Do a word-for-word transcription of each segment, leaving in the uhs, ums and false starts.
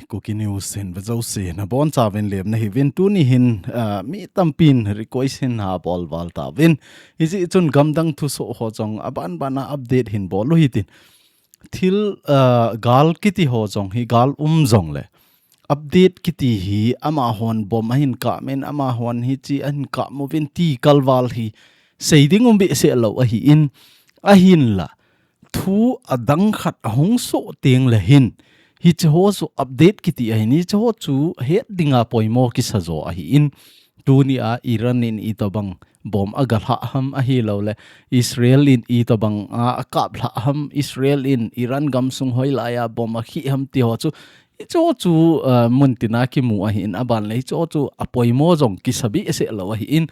Kuki News hin ve jouse nabonchauvin lemna hiuvin, tuni hin, ah, mi tampin request hin abol val tauvin. Hijeh chun gamdang thusoh ho jong aban bana update hin bol u hitin. Thil, ah, gal kiti ho jong hi gal um jongle update kiti hi amahon bomb ahin kap in, amahon hiche ahin kap uvin ti kalval hi seiding um behseh lou ahin, ahinla thu adang khat ahung soh tengle hin, hiche ho chu update kiti ahin, hiche ho chu het dinga poimo kisa jo ahin, tunia Iran in itobang bomb agalhah ham ahilouleh Israel in itobang a, akaplhah ham, Israel in Iran gamsung hoilaiya bomb akhih ham ti ho chu, hiche ho chu, ah, muntina kimu ahin, abanle hiche ho chu apoimo jong kisa behseh lou ahin,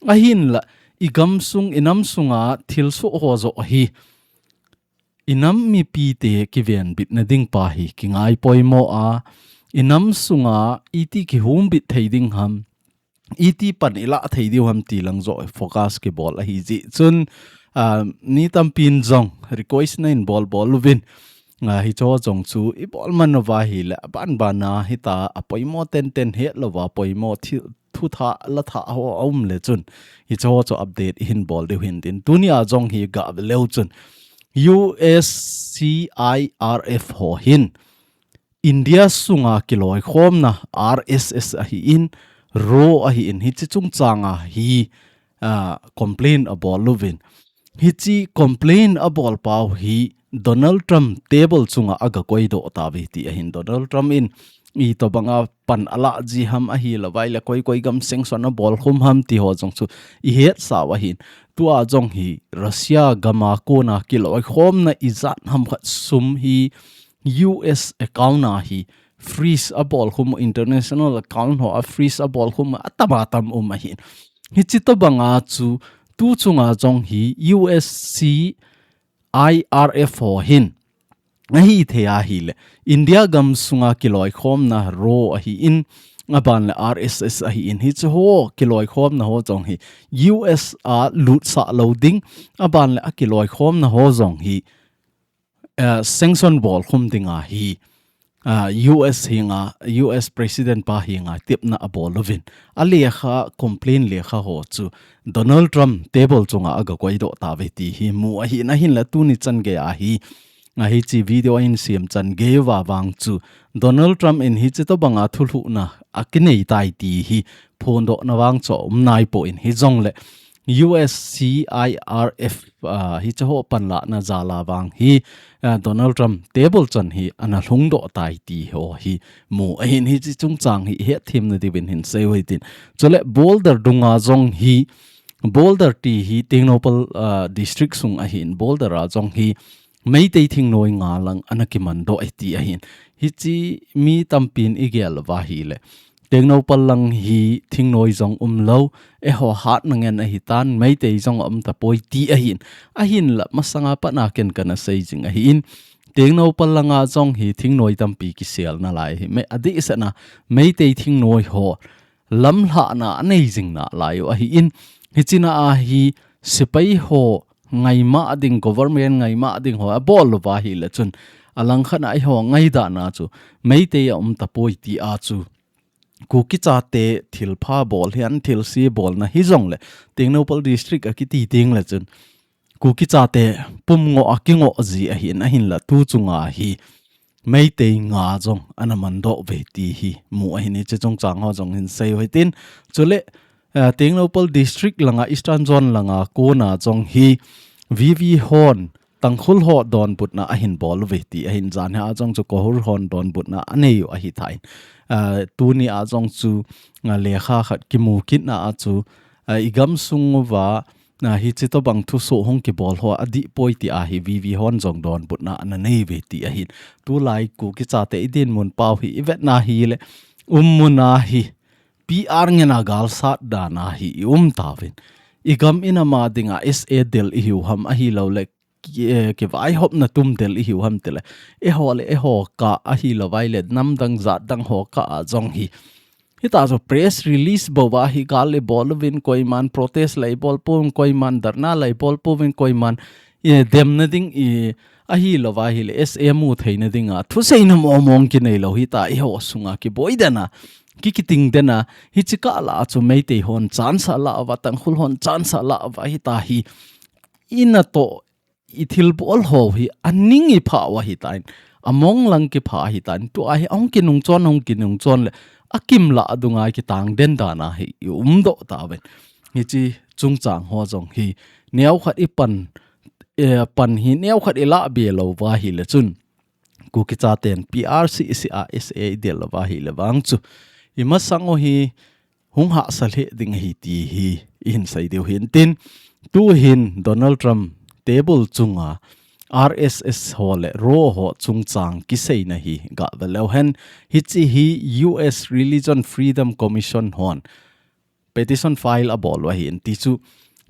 ahinla igamsung, inamsunga thilsoh ho joh ahi. Inam mipite kivenbitna ding pa hi kingai poimo a, inamsunga iti kihumbit thei ding ham, iti pan ilah thei diu ham ti lang joh focus kibol ahijeh chun, ah, mi tampin jong request nahin bol bol uvin, ah, hiche ho jong chu ibol man uva ahile aban bana hita apoimo tenten hetlouva poimo thil thutha latha ho aumle chun, hiche ho chu update ihin bol diu hintin, tunia jong hi gave leu chun U S C I R F ho hin India sunga kiloikhomna R S S ahin, RAW ahin, hiche chungchanga hi, ah, complain abol uvin. Hiche complain abol pau hi Donald Trump table chunga agakoidoh tauve ti ahin, Donald Trump in itobanga pan alah ji ham ahilouvaile koi koi gam sanction abolkhum ham ti ho jong chu ihetsau ahin. Tua jong hi Russia gama kona kiloikhomna ijat ham khat sum hi U S account a hi freeze abolkhum, international account ho a freeze abolkhum atam atam um ahin. Hiche tobanga chu tuchunga jong hi U S C I R F ho hin ahithei ahile India gamsunga kiloikhomna RAW ahin, abanle R S S ahin, hiche ho kiloikhomna ho jong hi U S a lutsah lou ding, abanle akiloikhomna ho jong hi, eh, sanction bolkhum dinga hi, ah, U S henga, U S President pa henga tepna abol uvin, alekha, complain lekha ho chu Donald Trump table chunga agakoidoh tauve ti hi mu ahin, ahinla tuni changeiya hi, ah, hiche video ahin semchan geiya vang chu Donald Trump in hiche tobanga thulhuhna akinei tai ti hi phondohna vang chu aum naipon, hijongle U S C I R F, ah, hiche ho panlahna jala vang hi, ah, Donald Trump table chan hi ana lhungdoh tai ti ho hi mu ahin, hiche chungchang hi ihetthemna diuvin hinsei u hitin. Chule Boulder dunga jong hi, Boulder ti hi Tengnoupal, ah, district sung ahin, Boulder a jong hi Meitei thingnoi nga lang ana kimandoh e ti ahin. Hiche mi tampin igel uva ahile Tengnoupal lang hi thingnoi jong umlou, eiho hatna ngen ahitan, Meitei jong aumtapoi ti ahin. Ahinla masanga patna ken kana seijing ahin, Tengnoupal langa jong hi thingnoi tampi kisel nalai hi, adehsetna Meitei thingnoi ho lamlhahna aneijing nalai u ahin, hichea hi sepai ho ngaima ding, government ngaima ding ho abol uva ahile chun, alangkhatna eiho ngaidana chu Meitei aumtapoi tia chu Kuki chate thilpha bol hihen, thilse bolna hijongle Tengnoupal district akiti tengle chun Kuki chate pumngoh akingoh ji ahin, ahinla tuchunga hi Meitei nga jong ana mandoh uve ti hi mu ahin, hiche chungchang ho jong hinsei u hitin. Chule, eh, Tengnoupal district langa, Eastern Zone langa kona jong hi V V hon Tangkhul ho donbutna ahin bol uve ti ahin, janhia jong chu Kohur hon donbutna anei u ahitan. Ah, tunia jong chu, ah, lekha khat kimu kitna a chu, ah, igamsung uva, ah, hiche tobang thusoh hung kibol ho adihpoi tia hi V V hon jong donbutna ana neiuve ti ahin. Tulai Kuki chate idinmun pau hi ivetna hile, ummuna hi P R ngena galsat dana hi ium tauvin. Igam inam a dinga S A del ihiu ham ahiloule ki, eh, kivaihopna tum del ihiu ham tile, eiho le eiho kah ahilouvaile namdang jatdang ho kah a jong hi, hita chu press release bouva hi gal ibol uvin, koiman protest la ibol pouvin, koiman dharna la ibol pouvin, koiman, eh, demna ding i, Ahi lova hile S A mu theina dinga thuseina momong kinei lou hita, eiho sunga kiboi dena, kikiting dena, hichi kah lah a chu Meitei hon chance ala uva, Tangkhul hon chance ala uva hita hi, ina to i thilbol ho hi aning i pha uva hitan, among lang kipha hitan, tua hi ahung kinung chon, ahung kinung chon le akim lah dunga kitang den dana hi i umdoh tauvin. Hichi chungchang ho jong hi neokhat i pan, eh, pan hi neokhat i lah be lou uva hile chun Kuki chaten P R C C a S A i del lova hile vang chu i masang u hi hung hahsa lheh ding ahi ti hi i hin sei diu hin tin, tu hin Donald Trump table chunga R S S ho le RAW ho chungchang kiseina hi gah ve leu hen, hichi hi U S Religion Freedom Commission hon petition file abol u ahin ti chu,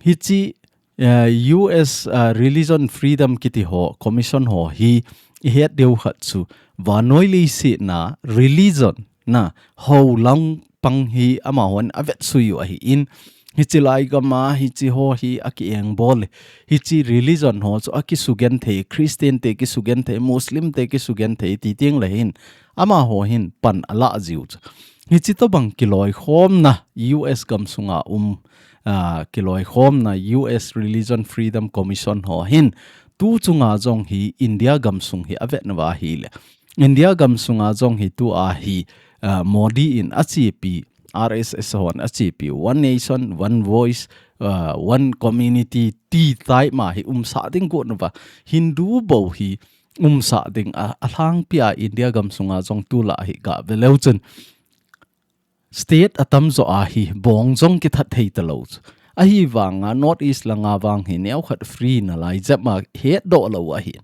hichi, eh, U S, eh, Religion Freedom kiti ho, Commission ho hi i het diu khat chu, vannoi leiset a religion na ho lang pang hi amahon avetsui u ahin, hichi lai gam a hichi ho hi akieng bol, hichi religion ho chu akisugenthei, Christian te kisugenthei, Muslim te kisugenthei ti teng le hin, amaho hin pan alah jiu chu. Hichi tobang kiloikhomna U S gam sunga um, ah, kiloikhomna U S Religion Freedom Commission ho hin tu chunga jong hi India gam sung hi avet nauva hile, India gam sunga jong hi tua hi, ah, Modi in achepi, R S S hon achepi, One Nation, One Voice, ah, One Community ti tai ma hi umsah ding got nauva, Hindu bou hi umsah ding a, alhangpia India gam sunga jong tu lah hi gah ve leu chun state atamjo a hi bong jong kithat thei talou chu. Ahivanga North East langa vang hi neokhat free nalai jep ma hetdoh lou ahin.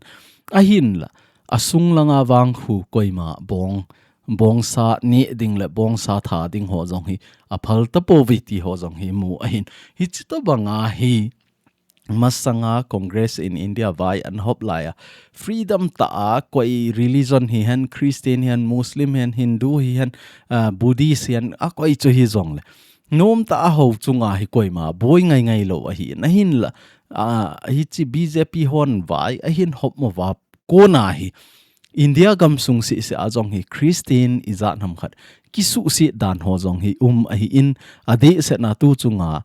Ahinla, asung langa vang khu koima bong, bongsa neh ding le bongsa tha ding ho jong hi aphal tapouve ti ho jong hi mu ahin. Hichi tobanga hi masanga Congress in India vai ana hop laiya, freedom tah a koi religion hihen, Christian hihen, Muslim hihen, Hindu hihen, ah, Buddhist hihen, akoi chu hijongle, nomtah a ho chunga hi koima boi ngaingai lou ahin. Ahinla, ah, hichi B J P hon vai ahin hop mouva kona hi India gam sung sese a jong hi Christian ijat ham khat kisuhset dan ho jong hi um ahin, adehset a tu chunga,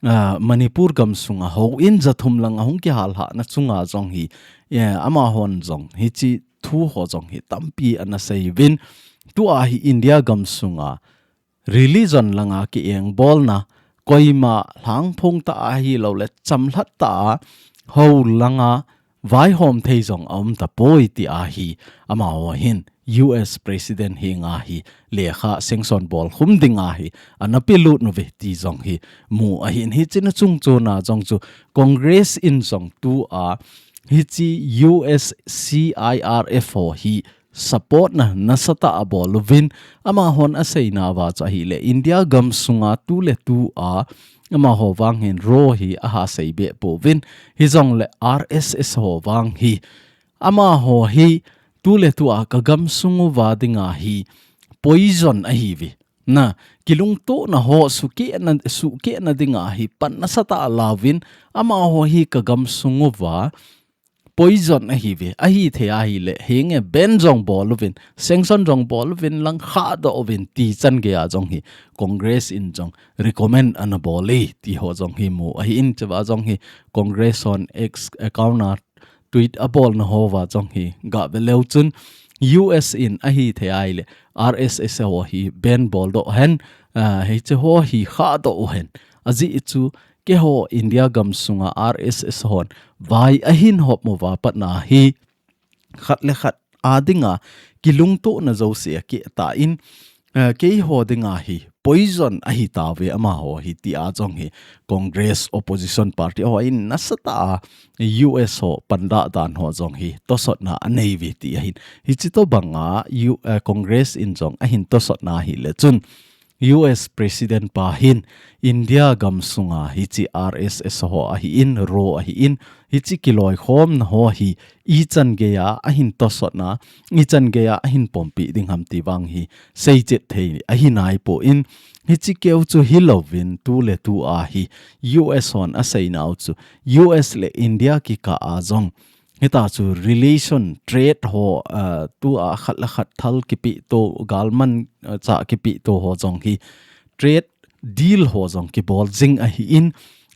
ah, Manipur gam sunga houin jathum lang ahung kihal lhahna chunga jong hi, eh, amahon jong hichi thu ho jong hi tampi ana sei uvin, tua hi India gam sunga religion langa kieng bolna, koima lhangphong tah a hilou le chamlhat tah a ho langa vaihom thei jong aum tapoi ti ahi, amaho hin U S President henga hi lekha sanction bol khum dinga hi ana pelut nauve ti jong hi mu ahin. Hichi na chungchona jong chu Congress in jong tua hichi U S C I R F ho hi support na nasatah a bol uvin, amahon aseinauva chu ahile India gam sunga tu le tu a amaho vang hin RAW hi aha sei be pouvin, hijongle R S S ho vang hi amaho hi tu le tu a ka gam sung uva dinga hi poison ahiuve. Na, kilungtona ho sukehna, sukehna dinga hi pan nasatah a lauvin, amaho hi ka gam sung uva poison ahiuve. Ahithei ahile, henge ban jong bol uvin, sanction jong bol uvin, lang khahdoh uvin ti chan geiya jong hi Congress in jong recommend ana bol e ti ho jong hi mu ahin. Chua jong hi Congress hon X account a tweet abolna hoa jong hi gah ve leu chun, U S in ahithei ahile R S S ho hi ban boldoh hen, ah, hiche ho hi khahdoh uhen. Ajeh chu keiho India gam sunga R S S hon vai ahin hop mouva patna hi khat le khat a dinga kilungtona jouse akeh tan, eh, keiho dinga hi poison ahitauve amaho hi tia jong hi Congress opposition party hon nasatah a U S ho pandah dan ho jong hi tosotna aneiuve ti ahin. Hichi tobanga U-, eh, Congress in jong ahin tosotna ahile chun U S President pa hin India gam sunga hichi R S S ho ahin, RAW ahin, hichi kiloikhomna ho hi ichan geiya ahin tosotna, ichan geiya ahin pompi ding ham ti vang hi seichet thei ahi naipon, hichi keu chu hilouvin tu le tu a hi U S hon aseinau chu U S le India kikah a jong Hita chu relation trade ho, uh, tua khat le khat thal kipeto, galman, uh, cha kipeto ho jong hi trade deal ho jong kibol jing ahin,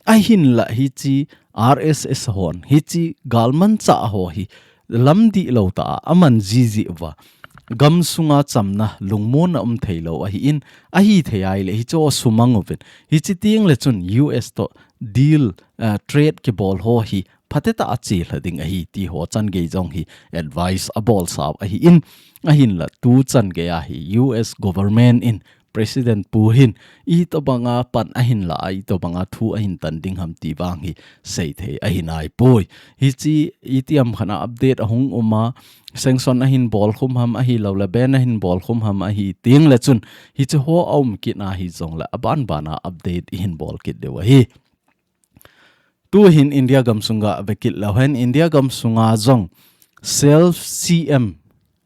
ahinla hiche R S S hon hiche galman cha ho hi lamdih lou tah a aman jiji uva, gam sunga chamna lungmonna um thei lou ahin, ahithei ahile hiche ho sumang uvin, hiche teng le chun U S to deal, uh, trade kibol ho hi phatecha a chelha ding ahi ti ho changei jong hi advice abolsau ahin, ahinla tu changei a hi U S government in President pu hin itobanga pan ahinla a, itobanga thu ahin tan ding ham ti vang hi seithei ahi naipoi. Hiche itiham khat a update ahung um a, sanction ahin bolkhum ham ahilouleh ban ahin bolkhum ham ahi teng le chun hiche ho aum kit na hijongle abanban a update ihin bol kit diu ahi. Tuhin India gamsunga vekit leuhen, India gamsunga jong self C M,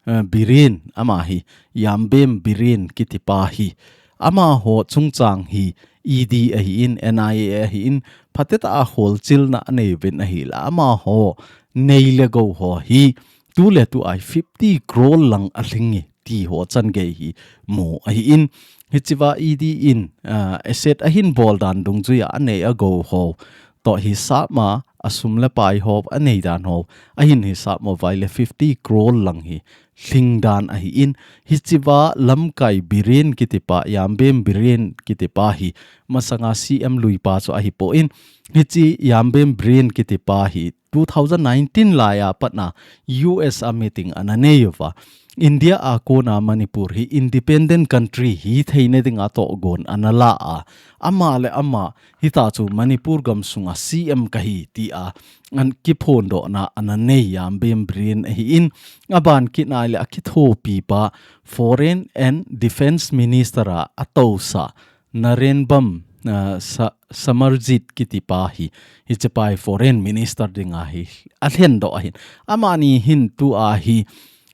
uh, Biren, ama hi, Yambem Biren kitipa hi, amaho chungchang hi E D ahin, N I A ahin, phatecha a holchilna anei uvin ahile, amaho nei le gou ho hi tuletu a fifty crore lang alhinge ti ho changei hi mu ahin, hichea E D in, uh, asset ahin bol dan dungjuia anei agou ho toh hisap ma, asum le pai ho anei dan ho ahin hisap mo vaile fifty crore lang hi lhing dan ahin, hichea lamkai Biren kitipa, Yambem Biren kitipa hi masanga C M luipa chu ahipon, hiche Yambem Biren kitipa hi two thousand nineteen laia patna U S a meeting ana nei uva, India a kona Manipur hi independent country hitheina dinga togon ana la a, ama le ama hita chu Manipur gamsunga C M kahi tia ana kiphondohna ana nei Yambem Biren ahin, aban kit ahile akithopipa Foreign and Defence Minister a atousa Narenbam, uh, Sa-, Samarjit kitipa hi, hichepa hi Foreign Minister dinga hi alhendoh ahin. Amani hin tua hi,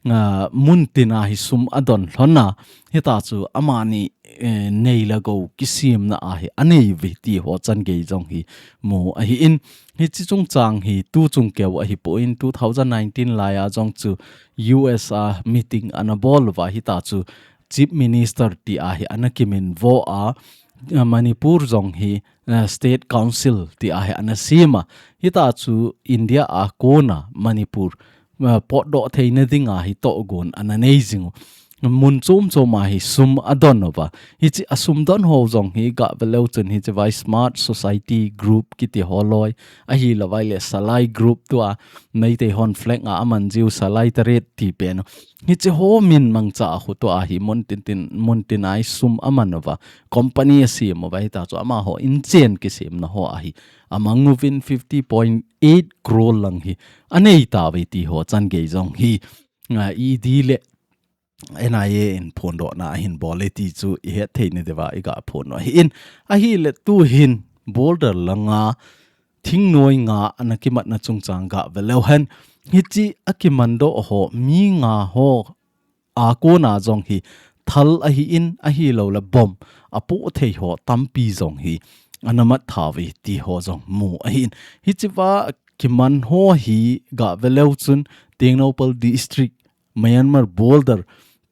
uh, muntina hi sum adon lhona, hita chu amani, eh, nei le gou kisemna a hi anei uve ti ho changei jong hi mu ahin. Hiche chungchang hi tuchung keu ahipon, two thousand nineteen laia jong chu U S a meeting ana bol uva, hita chu Chief Minister tia hi ana kiminvo a, Manipur jong hi, uh, State Council tia hi ana sem a. Hita chu India a kona Manipur, uh, potdoh theina dinga hi togon ana nei jing u. Mun chom choma hi sum adon uva. Hiche asum don ho jong hi gave leu chun hichea Smart Society Group kiti ho loi, ahilouva ahile Salai Group tua Meitei hon flag a aman jiu Salai Taret ti pen u. Hiche ho min mangcha a khu tua hi mun tintin, mun tina hi sum aman uva, company asem uva, hita chu amaho inchen kisemna ho a hi amang uvin fifty point eight crore lang hi anei tauve ti ho changei jong hi, uh, E D le N I A in phondohna ahin bol e ti chu ihet theina diuva iga phondoh ahin, ahile tuhin border langa thingnoi nga ana kimatna chungchang gave leuhen, hiche akimandoh ho mi nga ho a kona jong hi thal ahin, ahilouleh bomb apoh thei ho tampi jong hi ana mat thauve ti ho jong mu ahin. Hichea kiman ho hi gave leu chun Tengnoupal District, Myanmar border,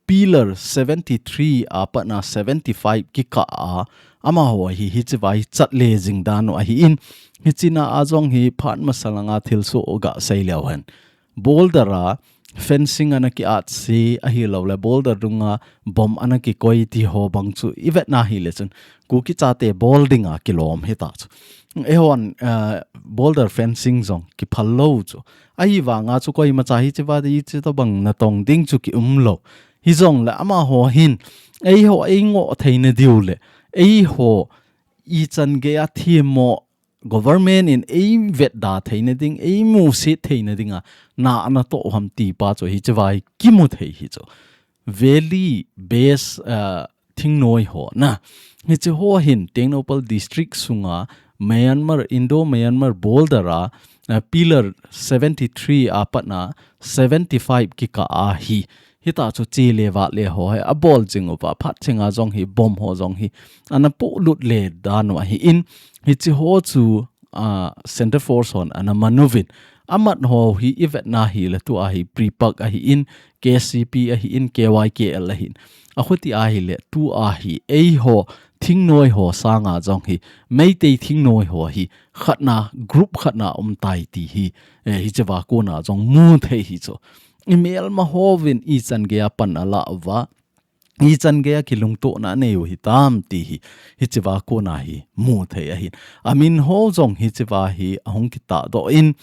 pillar seventy three a patna seventy five kikah a, amaho hi hichea hi chatle jing dan u ahin, hichea jong hi phat masa langa thilsoh gasei leuhen, border a fencing ana kiat se ahilouleh border dunga bomb ana kikoi ti ho bang chu ivetna hile chun Kuki chate bol dinga kilom hita chu. Eihon, uh, border fencing jong kiphal lou chu. Ahivanga chu koimacha hichea di hiche tobang natong ding chu kium lou. Hijongle amaho hin eiho eingoh theina diu le eiho ichan geiya themmo government in eivetda theina ding, eimusit theina dinga na ana toh u ham ti pa chu hichea hi kimu thei hi chu. Valley base, uh, thingnoi ho na. Hiche ho hin Tengnoupal District sunga Myanmar, Indo-Myanmar border a, uh, pillar seventy three a patna seventy five kikah a hi hita chu chele vatle ho hi abol jing uva, phat chenga jong hi bomb ho jong hi ana pohlut le dan u ahin, hiche ho chu, uh, Centre Force hon ana man uvin, Amat ho hi i vetna hi le tua hi PREPAK ahi in, K C P ahi in, K Y K L ahi in. A khuti ahi le tua hi ei ho thingnoi ho sanga jong hi Meitei thingnoi ho hi khatna group khatna um tai ti hi, eh, hi cheva kona jong mu thei hi chu. I melma hovin i chan gei a pan a la uva. I chan gei a kilungtohna nei u hi tam ti hi, hi cheva kona hi mu thei ahin. A min ho jong hi cheva hi a hung kitah doh in,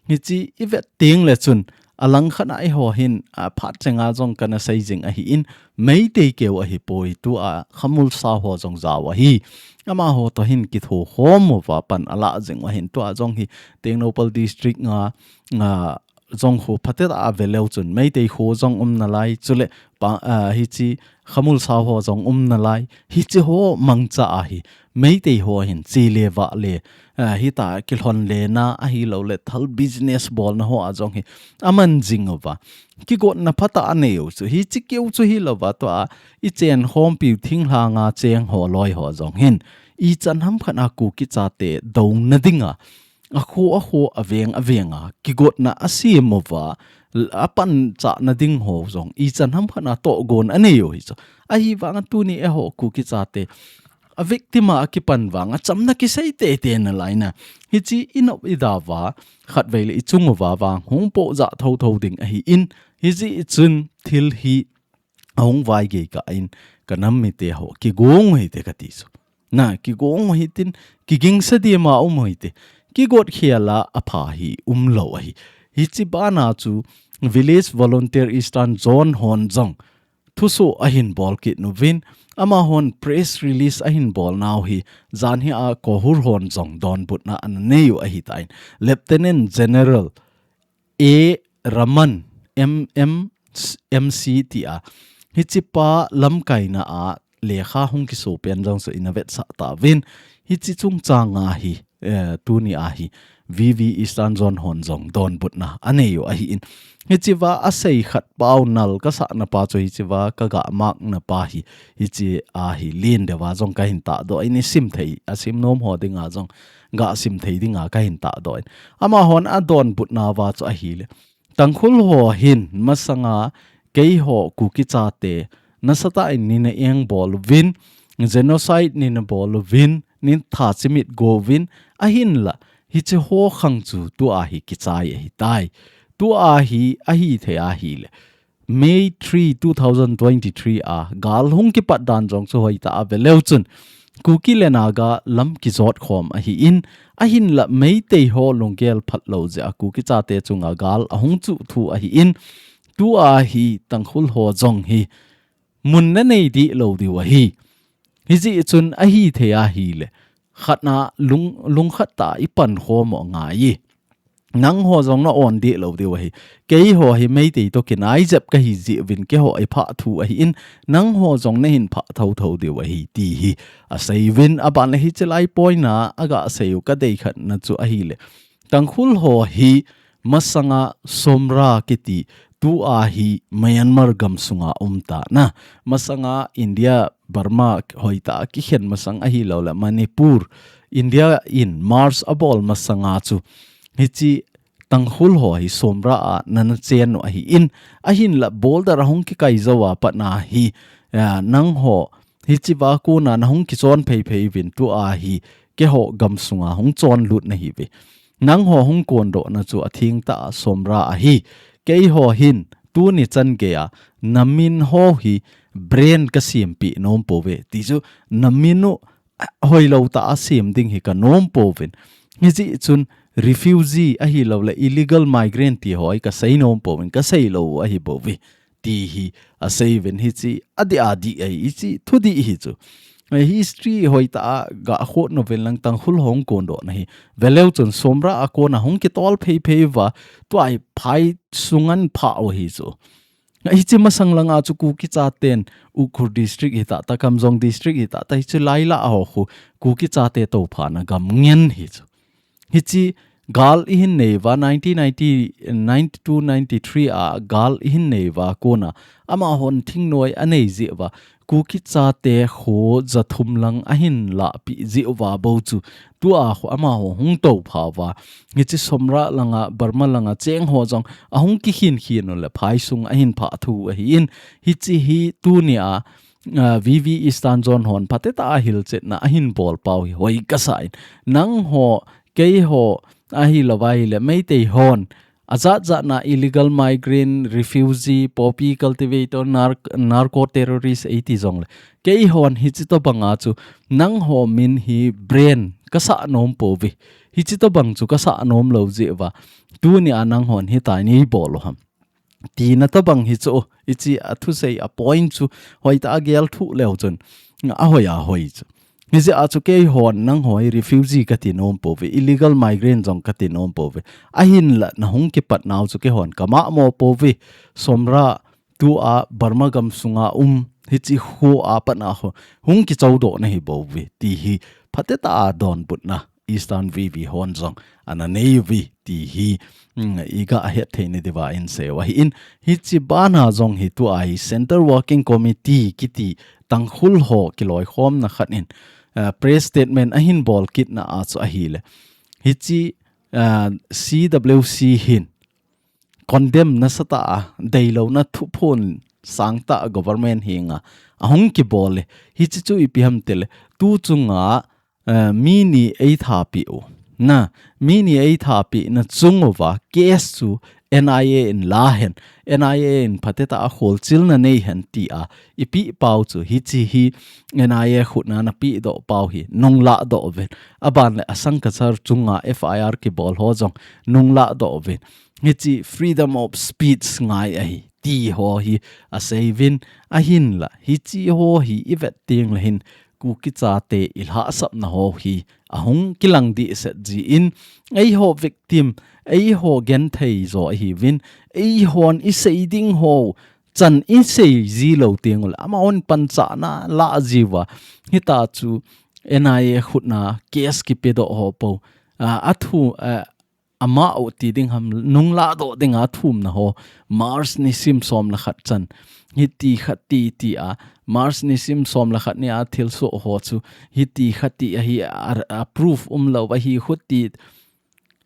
hi chi i vet ting le chun, a lang khat a i ho hin, a phat chenga jong kana sei jing ahi in, Meitei keu ahi poi tua, Khamulsa ho jong jao ahi. Ama ho to hin kitho khom uva pan a la jing u ahin tua jong hi, Tengnoupal District nga, nga, jong khu phatet a ve leu chun Meitei khu jong um nalai chule pa, ah, hi chi Khamulsa ho jong um nalai hi chi ho mangcha ahi Meitei ho hin chi le va le, ah, hi ta kilhon le na ahi lo le thal business bol na ho a jong hi aman jing uva kigotna phata a nei u chu hi chi keu chu hi lo va tua i chen khom piu thing hla nga cheng ho loi ho jong hin i chan ham khat a Kuki chate dona dinga a kho a kho a veng a veng a kigotna a siam uva, a panchahna ding ho jong i chan ham khat a tohgon a nei u hi chu. Ahi vang a tuni e ho Kuki chate a victim a kipan vang a chamna kisei tete nalai na. Hi chi i nop i da va khat vei le i chung uva vang hung po ja tho tho ding ahi in hi chi i chun thil hi a hung vai gei ka in ka nam mite ho kigong u hite ka ti chu. Na, kigong u hitin, kigingsa dia ma um u hite. Kigot khiala a pha hi um lo ahi. Hi chi bana chu Village Volunteer Eastern Zone hon jong thuso ahin bol kit nuvin, ama hon press release ahin bol nau hi, jan hi a Kohur hon jong donbutna ana nei u ahi tain. Lieutenant General A Raman, M M, M C ti a. Hi chi pa lamkaina a lekha hung kiso pen jong so ina vetsah ta vin. Hi chi chungchang a hi, eh, tuni a hi, V V Eastern Zone hon jong donbutna a nei u ahi in. Hi chi va a sei khat pau nal ka sahna pa chu hi chi va ka ga makna pa hi, hi chi a hi lien deuva jong ka hin ta doh in i sim thei, a sim nom ho dinga jong ga sim thei dinga ka hin ta doh in. Ama hon a donbutna va chu ahi le. Tangkhul ho hin masanga kei ho Kuki chate nasatah in nina eng bol uvin, genocide nina bol uvin, nin tha chimit go uvin, ahinla hi chi ho khang chu tua hi kichai ahi tai. Tua hi ahi thei ahi le. May three, two thousand twenty-three a gal hung kipat dan jong chu hoi ta a ve leu chun Kuki le Naga lam kijot khom ahi in, ahinla Meitei ho lunggel phat lo jeh a Kuki chate chunga gal a hung chu thu ahi in, tua hi Tangkhul ho jong hi mun na nei di lo diu ahi. Hi jeh chun ahi thei ahi le. Khatna lung, lung khat ta i pan khom u ngai i. Nang ho jong na on di lo diu ahi. Kei ho hi Meitei to kinai jep ka hi jeh uvin kei ho i phah thu ahi in. Nang ho jong na hin phah tho tho diu ahi ti hi. A sei uvin a ban le hi chi lai poina a ga sei u ka dei khat na chu ahi le. Tangkhul ho hi masanga Somra kiti tua hi Myanmar gam sunga um ta na. Masanga India, Burma hoi ta kikhen masang ahi lo le Manipur, India in merge a bol masanga chu hi chi Tangkhul ho hi Somra a nana chen u ahi in, ahinla border a hung kikai jou a pat na hi, ah, nang ho hi chi va kona na hung kichon phei phei uvin tua hi kei ho gam sunga hung chon lut na hi ve. Nang ho hung kondoh na chu a thing ta a Somra ahi. Kei ho hin tuni chan gei a na min ho hi brand ka siam pi nom po ve. Ti chu na min u hoi lo ta a siam ding hi ka nom po vin. Hi jeh chun refugee ahi lo le illegal migrant ti ho hi ka sei nom po vin, ka sei lo ahi bo ve. Ti hi a sei vin hi chi a di a di ahi i chi thu di hi chu. History hoi ta a ga khot no vin lang Tangkhul hung kondoh na hi. Ve leu chun Somra a kona hung kitol phei phei uva tua hi phai sungan pha u hi chu. Hi chi masang langa chu Kuki chaten Ukhrul district hi ta ta Kamjong district hi ta ta hi chu Laila a ho khu Kuki chate to pha na gam ngen hi chu. Hi chi gal ihin nei uva, nineteen ninety, ninety-two, ninety-three a gal ihin nei uva kona amahon thingnoi anei jeh uva, Kuki chate kho jathum lang ahin lahpeh jeh uva bou chu tua kho amaho hung toupha uva, hiche Somra langa, Burma langa cheng ho jong ahung kikhin khin u le phaisung ahin phah thu ahin, hiche hi tunia, ah, V V Eastern Zone hon phatecha a hilchetna ahin bol pau hi hoi kasa in, nangho, keiho, ahilouva ahile Meitei hon, ajat jatna illegal migrant, refugee, poppy cultivator, narc-, narco terrorist eiti jongle, keihon hiche tobanga chu nangho min hi brand kasah nom pouve. Hiche tobang chu kasah nom lou jeh uva, tunia nanghon hitia nei bol u ham, tina tobang hi chu, hiche a thusei a point chu hoitah a gel thuh leu chun ahoi ahoi chu. Hijeh a chu keihon nangho hi refugee kati nom pouve, illegal migrant jong kati nom pouve. Ahinla nahung kipat nau chu keihon kamahmo pouve. Somra tua Burma gamsunga um, hiche kho a pat a kho hung kichodoh nahi bouve ti hi phatecha a donbutna Eastern V V hon jong ana nei uve ti hi, mm, iga hetthei nadiuva insei u ahin, hiche bana jong hi tua hi Central Working Committee kiti Tangkhul ho kiloikhomna khat in, ah, press statement ahin bol kitna a chu ahile, hiche, ah, C W C hin condemn nasatah a deilouna thuphon sangtah government henga ahung kibol e. Hiche chu ipi ham tile, tu chunga, eh, mi ni eitha peh u. Na, mi ni eitha pehna chung uva case chu N I A in la hen, N I A in phatecha a kholchilna nei hen tia ipeh pau chu hiche hi N I A khutna napeh doh pau hi nunglah doh uvin. Aban le Asang Kasar chunga F I R kibol ho jong nunglah doh uvin. Hiche freedom of speech ngai ahi ti ho hi asei uvin, ahinla hiche ho hi ivet teng le hin Kuki chate ilhahsapna ho hi ahung kilang dehset jin, eiho victim, eiho genthei jo ahiuvin, eihon isei ding ho chan isei ji lou teng ule amahon panchahna la jiuva, hitia chu N I A khutna case kipedoh ho pou, ah, athu, ah, amau ti ding ham, nunglah doh dinga thumna ho, March nisim som le khat chan, hiti khat ti tia, March nisim som le khat nia thilsoh ho chu, hiti khat ti ahi, a, a proof umlou ahi khuti.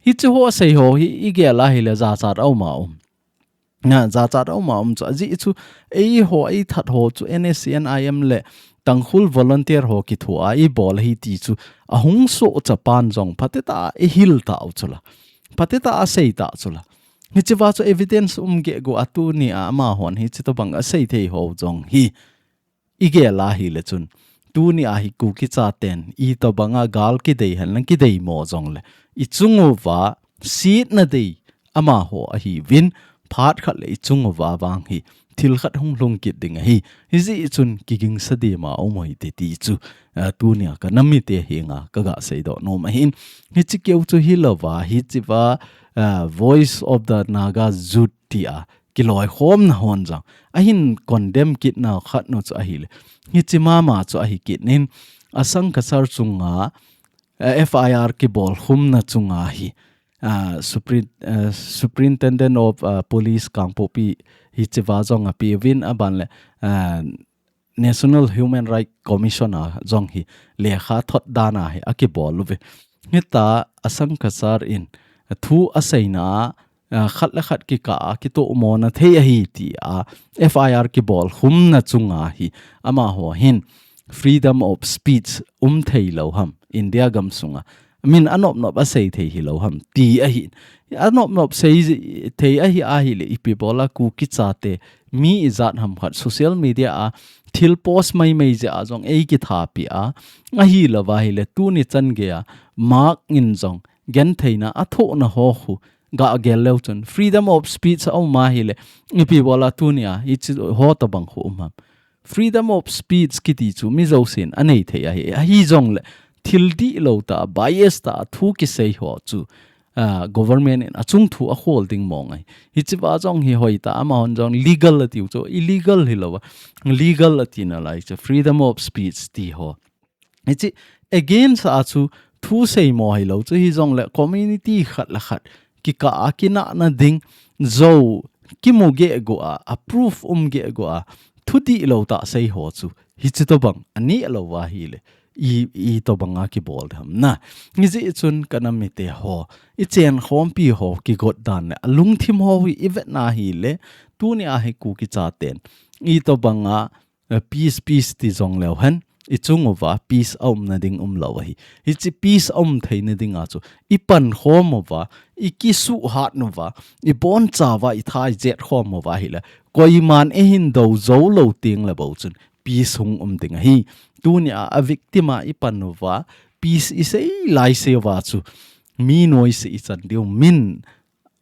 Hiche ho sei ho hi igel a hile jachat a um a um. Na, jachat a um a um chu, ajeh chu, eiho eithat ho chu N S C N I M le Tangkhul volunteer ho kithoa ibol ahi ti chu ahung sohcha pan jong phatecha a ihil tau chula, phatecha a sei tau chula. Hichea chu evidence um gegu a tunia amahon hiche tobang asei thei ho jong hi igel a hile chun, tunia hi Kuki chaten itobanga gal kidei henlang kidei mo jongle, ichung uva setna dei amaho ahiuvin, phat khat le ichung uva vang hi thil khat hung lhung kit ding ahi. Hijeh chun kigingsa dima um u hite ti chu, ah, tunia kanamite henga kaga seidoh nom ahin. Hiche keu chu hilouva, hichea, ah, Voice of the Naga Youth tia kiloikhomna hon jong ahin condemn kitna khat nu chu ahile, hiche mama chu ahi kit in, Asang Kasar chunga, eh, F I R kibol khumna chunga hi, ah, Supri-, eh, Superintendent of, ah, Police Kangpokpi hichea jong apeuvin, aban le, ah, National Human Rights Commission a jong hi lekha thot dan a hi akibol uve. Hitia Asang Kasar in thu aseina a, ah, khat le khat kikah a kitohmona thei ahi tia F I R kibol khumna chunga hi amaho hin freedom of speech um thei lou ham India gamsunga, min anop nop asei thei hilou ham ti ahi. Anop nop sei thei ahi ahile ipi bola Kuki chate mi ijat ham khat social media a thil post mai mai jeh a jong eikithapi a, ahilouva ahile tuni chan geiya Mark in jong gentheina athohna ho khu ga gel leu chun freedom of speech a um ahile, ipi bola tunia hiche ho tobang khu um ham. Freedom of speech kiti chu mi jousen anei thei ahi. Ahijongle thil dihlou tah, bias tah thu kisei ho chu, ah, government in achung thu akhol ding mong ahi. Hichea jong hi hoitah, amahon jong legal atiu chu, illegal hilouva, legal ati nalai chu, freedom of speech ti ho. Hiche against a chu thu seimo hilou chu hijongle community khat le khat kikah a kinahna ding, jou kimu gehguh a, a proof um gehguh a, thudih lou tah sei ho chu hichi tobang aneh lou va ahile, i, itobang a kibol ding ham na. Hijeh chun ka nam mite ho, i chenkhompi ho kigot dan le alungthim ho hi i vetna ahile, tuni a hi Kuki chaten itobang a, eh, peace, peace ti jong leu hen, i chung uva peace a umna ding umlou ahi. Hichi peace a um theina dinga chu i pankhom uva, i kisuhhat uva, i boncha uva, i tha i jetkhom uva ahile, koiman eihin dou jou lou tengle bou chun peace hung um ding ahi. Tuni a, a victim a i pan uva, peace i sei lai sei uva chu mi noise i chan diu, min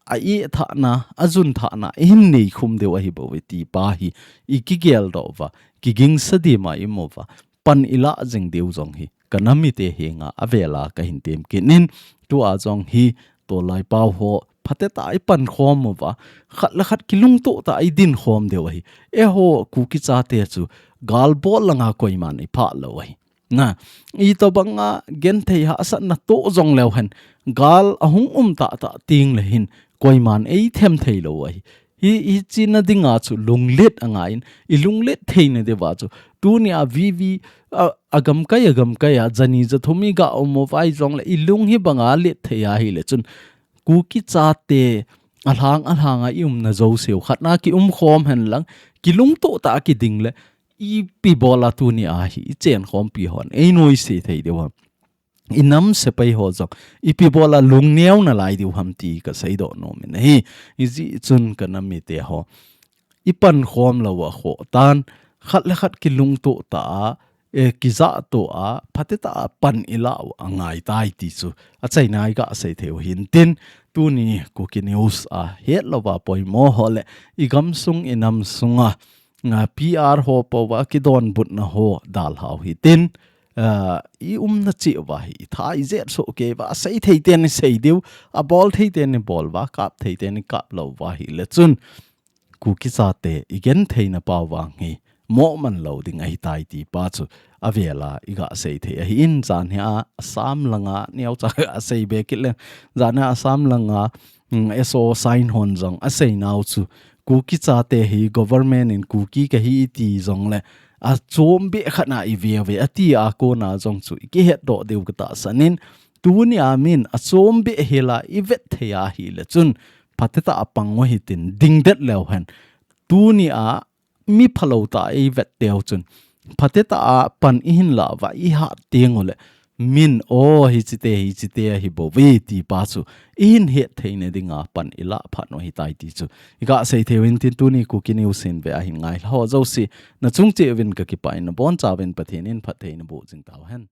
a ihthahna, a junthahna eihin neikhum diu ahi bouve ti pa hi i kigeldoh uva, kigingsa dima i um uva, pan i lah jing diu jong hi ka nam mite henga avela ka hin tem kit in. Tua jong hi tolai pau ho phatetah a i pankhom uva, khat le khat kilungtoh tah a i dinkhom diu ahi. Eiho Kuki chate chu gal bol langa koiman i phah lou ahi. Na, itobang a genthei hahsatna toh jong leu hen, gal ahung um tahtah tengle hin koiman eithem thei lou ahi. Hi, hichi na dinga chu lunglet angaiyin, i lunglet theina diuva chu tuni a VV, a, agamkai, agamkai a jani jathum i ga um uva hijongle i lung hi banga let thei ahile chun Kuki chate alhang, alhang a i umna jouseu khat na kiumkhom henlang, kilungtoh tah a kiding le, ipi bol a tuni a hi i chenkhompi hon ei noise thei diu ham, i nam sepai ho jong ipi bol a lungneo nalai diu ham ti ka seidoh nom in ahi. Hijeh chun ka nam mite ho, i pankhom lou a khoh tan, khat le khat kilungtoh tah a, eh, kijahtoh a, phatetah a pan i lah u angaitai ti chu achaina i ga sei thei u hintin, tuni Kuki News a het louva poimo ho le i gamsung i nam sunga, nga, PR ho pouva kidonbutna ho dalhau hitin, ah, i umna cheh uva hi i tha i jet soh kei uva, sei thei teni sei diu, abol thei teni bol uva, kap thei teni kap lou uva ahile chun Kuki chate i gentheina pau vang hi moh man lou ding ahitai ti pa chu avela i ga sei thei ahin. Janhi a Assam langa neocha a sei be kit leng, janhi a Assam langa, mm, SoO sign hon jong asei nau chu Kuki chate hi government in Kuki kahi i ti jongle achom beh khat na i ve uve ati a kona jong chu i kihetdoh diu ka tahsan in, tuni a min achom beh hela i vet thei ahile chun phatetah a pang u hitin, dingdet leu hen. Tuni a mi phalou tah a i vet teu chun phatetah a pan i hin lah uva i hat teng ule, min, o, hichi te, hichi te ahi bouve ti pa chu i hin het theina dinga pan i lah phat u ahitai ti chu i ga sei thei u hintin, tuni Kuki News hin ve a hin ngai ho jouse na chung cheh uvin ka kipah in, na boncha uvin Pathen in phattheina boh jing tau hen.